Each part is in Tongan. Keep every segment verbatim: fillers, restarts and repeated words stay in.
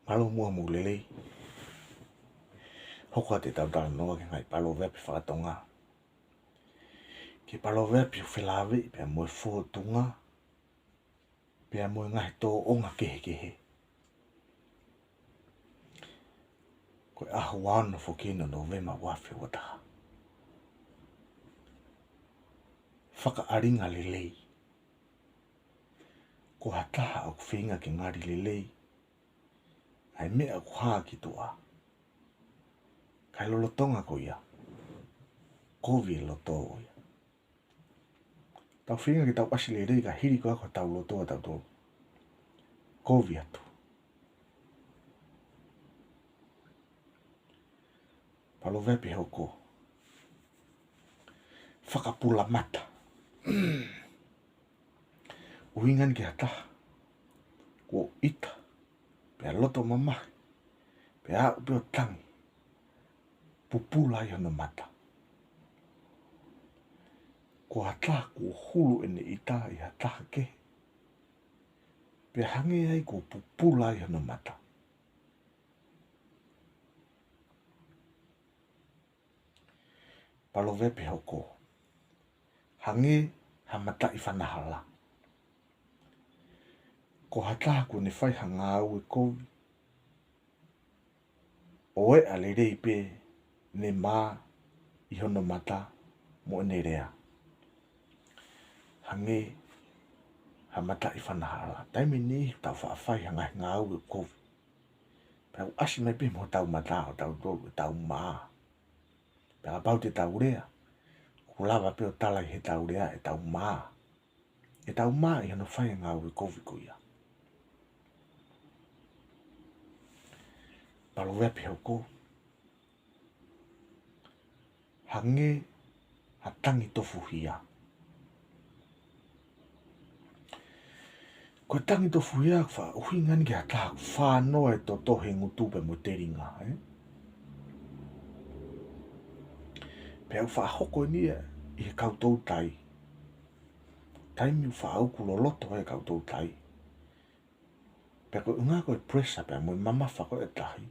Mālō muʻa mo e lelei. Hoko atu ʻetau talanoa ki he ngaahi paloveape fakatonga. Ki he paloveape ʻoku felāveʻi pea mo e fōtunga, pea mo e ngaahi tōʻonga kehekehe. Ko e ʻaho ua ono foki eni ʻo Nōvema ua afe ua taha. Fakaʻalinga lelei. Ko ha taha ʻoku feinga ke ngali lelei ʻa e meʻa ʻoku hā ki tuʻa, kae lolotonga ko ia, kovi e loto ia. Tau feinga ke tau ʻasi lelei, ka hili ko ia ko hotau loto ʻatautolu, kovi atu. Paloveape hoko. Fakapula mata. ʻUhinga eni ki ha taha kuo ʻita, pea loto mamahi, pea aʻu pē ʻo tangi, pupula ai hono mata. Ko ha taha kuo hulu ʻene ʻita ʻi ha taha kehe, pea hangē ai kuo pupula ai hono mata. Paloveape hoko. Hangē ha mataʻi fanahala. Ko ha taha kuo ne fai ha ngāue kovi, ʻo eʻa lelei pē ʻene mā ʻi hono mata mo ʻene lea, hangē ha mataʻi fanahala. Taimi ʻe niʻihi tau faʻa fai ha ngaahi ngāue kovi, pea ʻoku ʻasi mai pē mo hotau mata ʻotautolu ʻetau mā. Pea kapau te tau lea, ʻoku lava pē ʻo tala ʻi heʻetau lea ʻetau mā, ʻetau mā ʻi hono fai e ngāue kovi ko ia. Paloveape hoko. Hangē ha tangi tofuhia. Ko e tangi tofuhia, faʻa ʻuhinga eni ki ha taha ʻoku fānoa e toto he ngutu pea mo e telinga, ē? Pea ʻoku faʻa hoko eni ia ʻi he kau toutai. Taimi ʻoku faʻa uku loloto ai e kau toutai, pea ko e ʻuhinga ko e pressure pea mo e mamafa ko ē e tahi,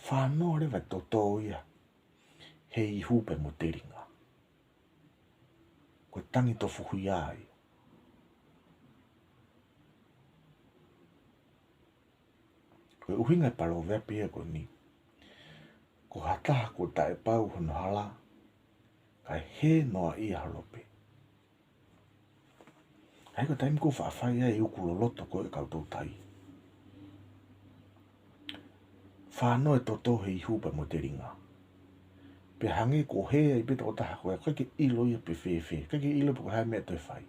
fānoa leva e toto ia he ihu pea mo e telinga. Ko e tangi tofuhia ia. Ko e ʻuhinga e paloveape ia ko eni, ko ha taha kuo taʻepau hono hala, kae hē noaʻia holo pē. ʻA ia ko e taimi ko ē ʻoku faʻa fai ai e uku loloto ko ē e kau toutai, fānoa e toto he ihu pea mo e telinga. Pea hangē kuo hē ai pē tokotaha ko ē, ʻikai ke ʻilo ia pe fēfē, ʻikai ke ʻilo pe ko e hā e meʻa ʻe toe fai.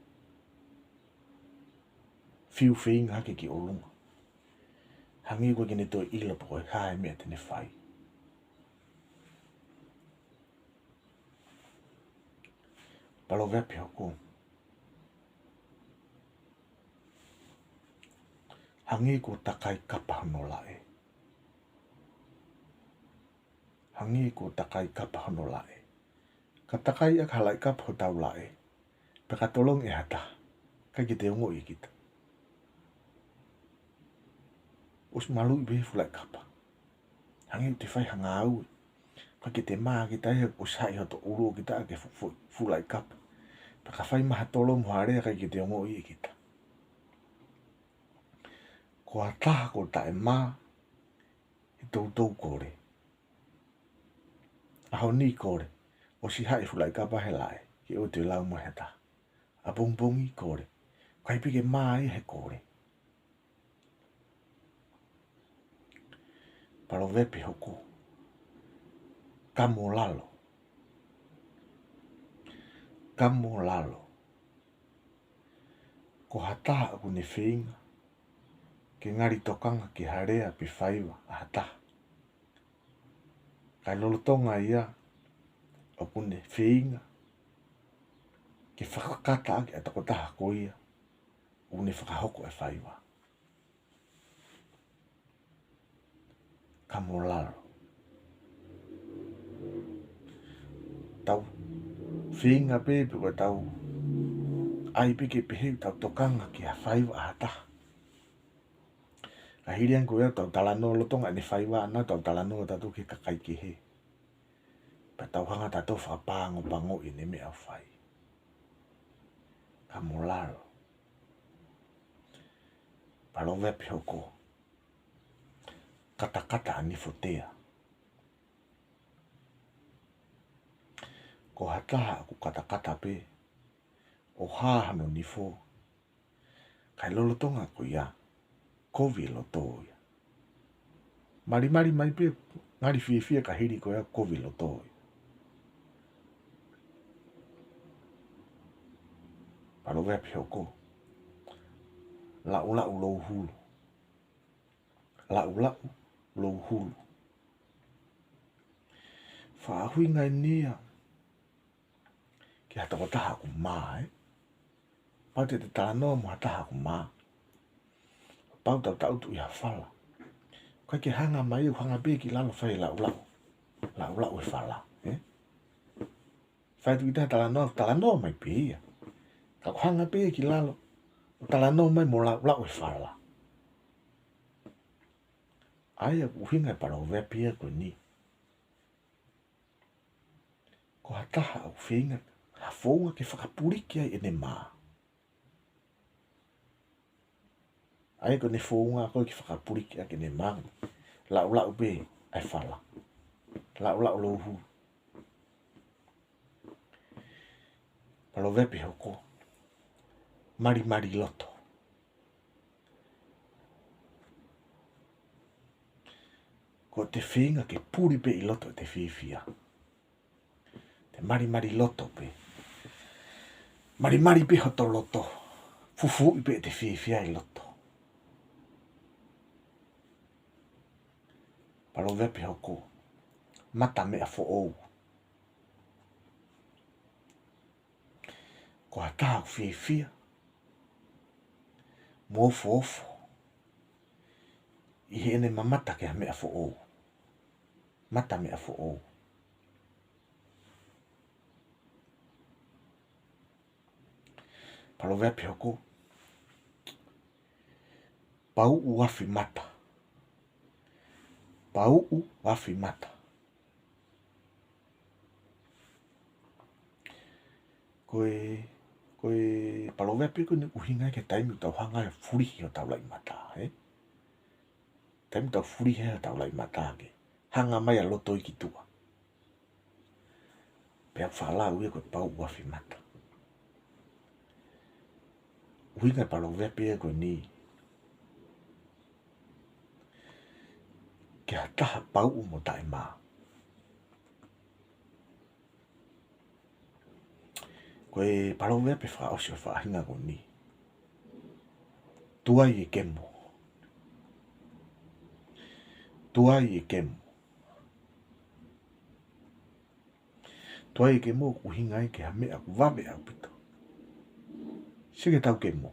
Fiu feinga hake ki ʻolunga, hangē ʻoku ʻikai ke ne toe ʻilo pe ko e hā e meʻa te ne fai. Paloveape hoko. Hangē kuo takai kapa hono laʻe. Hangē kuo takai kapa hono laʻe. Ka takai ʻaki ha laʻi kapa hotau laʻe, pea ka tolongi ʻe ha taha, ʻikai ke te ongoʻi ʻe kita. ʻOsi maluʻi pē fuʻu laʻi kapa. Hangē ʻoku te fai ha ngāue, ʻikai ke te mā kita ia, ʻosi haʻi hoto ʻulu ʻo kita ʻaki e fuʻu, fuʻu, fuʻu laʻi kapa. Pea ka fai mai ha tolongi mo ha lea, ʻikai ke te ongoʻi ʻe kita. Ko ha taha kuo taʻemā he toutou kole. ʻAho ni kole, ʻosi haʻi e fuʻu laʻi kapa he laʻe, ke ʻoua te lau mai ha taha. ʻApongipongi kole, ʻikai pē ke mā ia he kole. Paloveape hoko. Kamo lalo. Kamo lalo. Ko ha taha ʻoku ne feinga ke ngali tokanga ki ha lea pe faiva ʻa ha taha, kae lolotonga ia ʻoku ne feinga ke fakakata ʻaki ʻa e tokotaha ko ia ʻoku ne fakahoko e faiva. Kamo lalo. Tau feinga pē pe ko e tau ʻai pē ke pehē ʻoku tau tokanga ki ha faiva ʻa ha taha, Ka hili ange ko ia ʻetau talanoa lolotonga ʻene faiva ʻana, ʻetau talanoa tautolu ki he kakai kehe. Pea tau hanga tautolu ʻo fakapangopangoʻi ʻene meʻa ʻoku fai. Ka mo lalo. Paloveape hoko. Katakata ʻa nifotea. Ko ha taha ʻoku katakata pē, ʻo hā hano nifo, kae lolotonga ko ia, kovi e loto ia. Malimali mai pē, ngali fiefia ka hili ko ia kovi e loto ia. Paloveape hoko. Laʻulaʻu louhulu. Laʻulaʻu louhulu. Fakaʻuhinga eni ia ki ha tokotaha ʻoku mā, ē? Kapau te te talanoa mo ha taha ʻoku mā, pau te te ʻutu ʻi ha fala. ʻIkai ke hanga mai ʻo hanga pē ki lalo fai e laʻulaʻu. Laʻulaʻu e fala, ē? Fai atu kita talanoa, talanoa mai pē ia. Ka ʻoku hanga pē ki lalo, ʻo talanoa mai mo laʻulaʻu e fala. ʻA ia ʻoku ʻuhinga e paloveape ia ko eni. Ko ha taha ʻoku feinga ha founga ke fakapuliki ai ʻene mā. ʻA ia ko ʻene founga ko ē ke fakapuliki ʻaki ʻene mā. Laʻulaʻu pē ʻa e fala. Laʻulaʻu louhulu. Paloveape hoko. Malimali loto. Ko ʻete feinga ke puli pē ʻi loto ʻete fiefia. Te malimali loto pē. Malimali pē hoto loto. Fufuuʻi pē ʻete fiefia ʻi loto. Paloveape hoko. Mata meʻa foʻou. Ko ha taha ʻoku fiefia mo ofoofo ʻi heʻene mamata ki ha meʻa foʻou. Mata meʻa foʻou. Paloveape hoko. Pauʻu afi mata. Pauʻu afi mata. Ko e, ko e paloveape ko eni ʻoku ʻuhinga ki he taimi ʻoku tau hanga ʻo fulihi hotau laʻi mata, ē? Taimi ʻoku tau fulihi ai hotau laʻi mata ke hanga mai ʻa loto ʻi ki tuʻa. Pea ʻoku faʻa lau ia ko e pauʻu afi mata. ʻUhinga e paloveape ko eni ki ha taha pauʻu mo taʻemā. Ko e paloveape fakaʻosi ʻo e faʻahinga ko eni. Tuai e kemo. Tuai e kemo. Tuai e kemo ʻoku ʻuhinga ia ki ha meʻa ʻoku vave ʻaupito. Sio ki heʻetau kemo.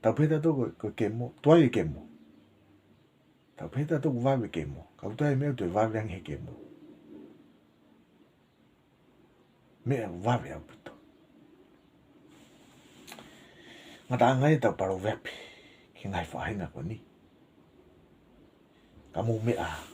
Tau pehē tautolu ko, ko e kemo, tuai e kemo. Tau pehē tautolu ʻoku vave e kemo. Ka ʻoku toe ʻi ai e meʻa ʻoku toe vave ange he kemo. Meʻa ʻoku vave ʻaupito. Ngataʻanga ia ʻetau paloveape ki he ngaahi faʻahinga ko eni. Ka mou meʻa ā.